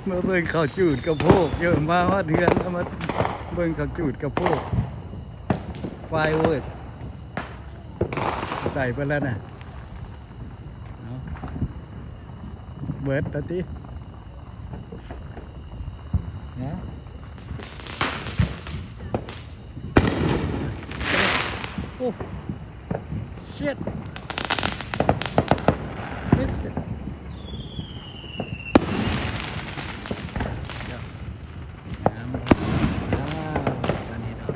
ມາເບິ່ງເຂົາຈູດກະໂພກເດີ ມາຮອດເຮືອນແລ້ວມາເບິ່ງເຂົາຈູດກະໂພກ ໄຟເວີກ ໃສ່ເບິດແລ້ວນະ ເອົາ ເບິດລະຕິ ນະ ໂອ້ Shit! Missed it! ງາມ ວ້າວ ຕອນນີ້ດອກ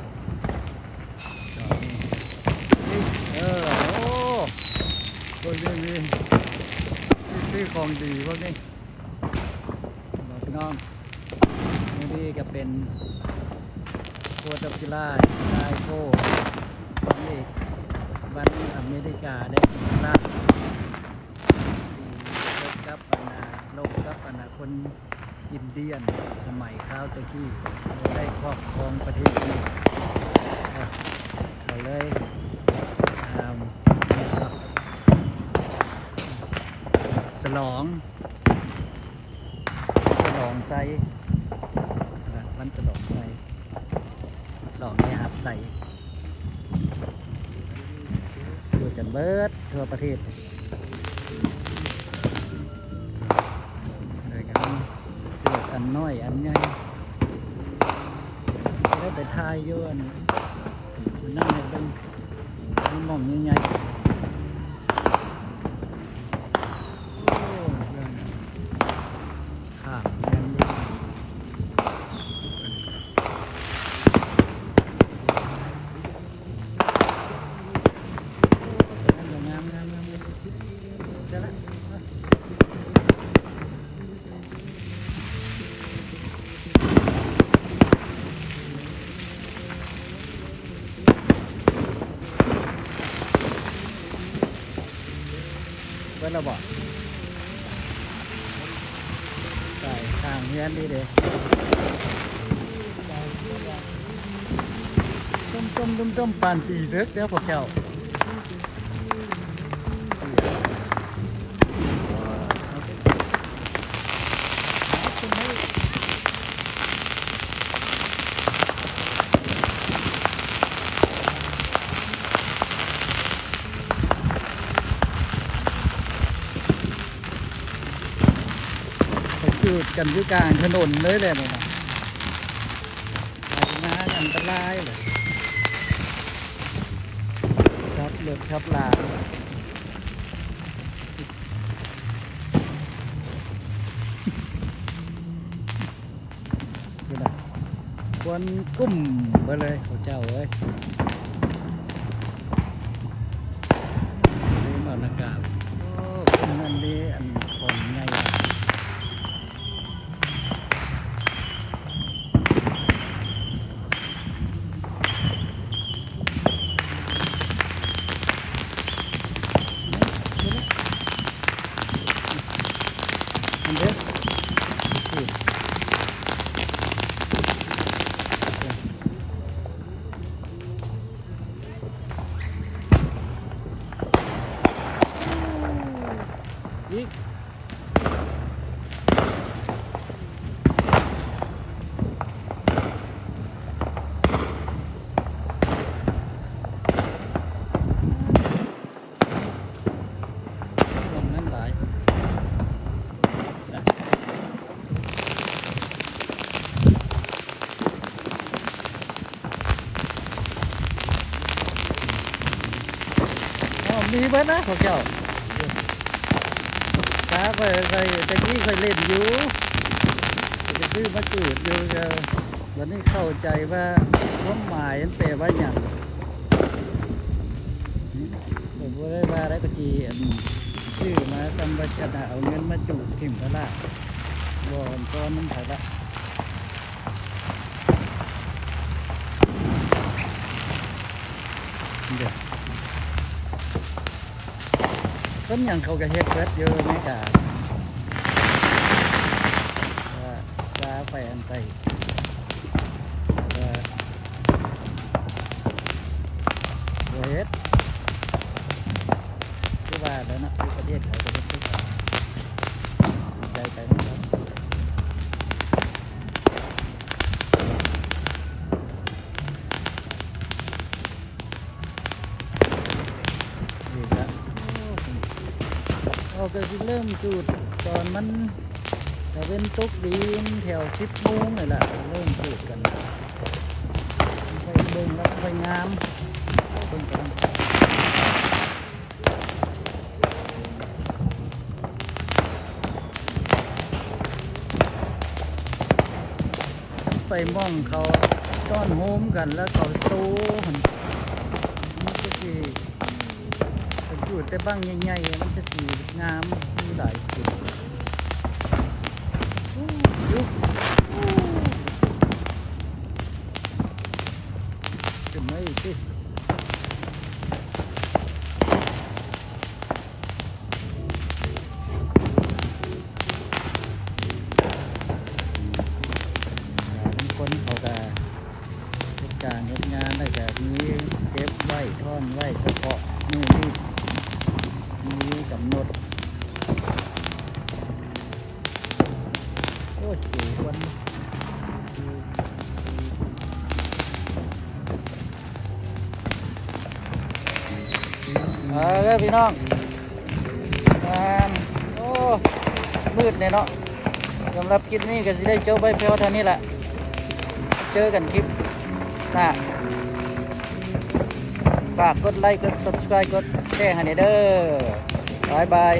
ດອກນີ້ ເອີ ໂອ້ ເບິ່ງນີ້ ມີ ມີ ມີຂອງດີພວກນີ້ ພີ່ນ້ອງ ມື້ນີ້ກະເປັນ Fourth of July July Fourth ວັນອາເມລິກາໄດ້ສະຫຼະ ລົບກັບອັນນາ ລົບກັບອັນນາຄົນອິນເດຍນສະໄໝຄາວແຕ່ກີ້ ໄດ້ຄອບຄອງປະເທດນີ້ ກະເລີຍ ອ່າ ສະຫຼອງ ສະຫຼອງໄຊ ວັນສະຫຼອງໄຊ ສະຫຼອງໄດ້ຮັບໄຊ ຢູ່ກັນເບິດທົ່ວປະເທດ ໂດຍການເລືອກອັນນ້ອຍອັນໃຫຍ່ ໄດ້ໄປຖ່າຍຢູ່ອັນນັ້ນໃຫ້ເບິ່ງ ມີໝ່ອງໃຫຍ່ໆ ໂອ້ ເຮືອນຂ້າງເຮືອນ ງາມໆໆ ໄດ້ລະ. ເບິດແລ້ວບໍ່? ໃສ່ຂ້າງເຮືອນນີ້ເດ້ ຕົ້ມໆໆ ປານປີເສິກເດີ້ພວກເຈົ້າ. ໄປຈູດກັນຢູ່ກາງຖະໜົນເລີຍແຫຼະນີ້ນະ ໄປມາອັນຕະລາຍເລີຍ ຂັບລົດຂັບລາ ພຸ້ນນະ ຄວັນກຸ້ມເບິດເລີຍເຂົາເຈົ້າເອີຍ ລືມເອົາໜ້າກາກ ໂອ້ ຄົນເຮືອນເດ ອັນຂອງໃຫຍ່. ອີກ ອ້າວ ມີເບິດນະພວກເຈົ້າ ຕາຂ້ອຍ ຂ້ອຍ ແຕ່ກີ້ຂ້ອຍຫຼິ້ນຢູ່ ໄປຊື້ມາຈູດຢູ່ ແລ້ວບັດນີ້ເຂົ້າໃຈວ່າຄວາມໝາຍມັນແປວ່າຫຍັງ. ຂ້ອຍບໍ່ໄດ້ວ່າໄດ້ ກໍຊິ ອັນ ຊື້ມາຊຳວ່າຈະເອົາເງິນມາຈູດຖິ້ມຕະຫຼາດ ບໍ່ ມັນກໍນຳໃຜລະ. ຄົນຫຍັງເຂົາກໍເຮັດເບິດຢູ່ອາເມລິກາ ວ່າ ວ່າໄປອັນໄປ ແຕ່ວ່າບໍ່ເຮັດ ຄືວ່າແລ້ວເນາະ ຢູ່ປະເທດເຂົາກໍເຮັດຄືກັນ ໃຈໄປນຳເຂົາ. ກໍຊິເລີ່ມຈູດຕອນມັນຕາເວັນຕົກດິນ ແຖວສິບໂມງນີ້ລະ ເລີ່ມຈູດກັນ. ໄປເບິ່ງລະ ໄປງາມ ເບິ່ງກັນ. ໄປໝ່ອງເຂົາຕ້ອນໂຮມກັນ ແລ້ວເຂົາໂຊຫັ້ນ ມັນກໍຊິ ເຂົາຈູດແຕ່ບັ້ງໃຫຍ່ໆ ມັນຈະຊິງາມ ມີຫຼາຍຈຸດ. ຂຶ້ນມາອີກຕິ. ບາງຄົນເຂົາກະເຮັດການເຮັດງານ ແລ້ວກະມີເກັບໄວ້ ທ້ອນໄວ້ສະເພາະມື້ນີ້ ມີກຳນົດ. ໂອ້ຍ ເສຍຄວັນ. ເອົາເດີພີ່ນ້ອງ ແມ່ນ ໂອ້ ມືດແດ່ເນາະ. ສຳລັບຄລິບນີ້ກໍຊິໄດ້ຈົບໄວ້ພຽງເທົ່ານີ້ແຫຼະ ເຈີກັນຄລິບໜ້າ. ຝາກກົດໄລ ກົດ Subscribe ກົດແຊໃຫ້ແດ່ເດີ. ບາຍບາຍ.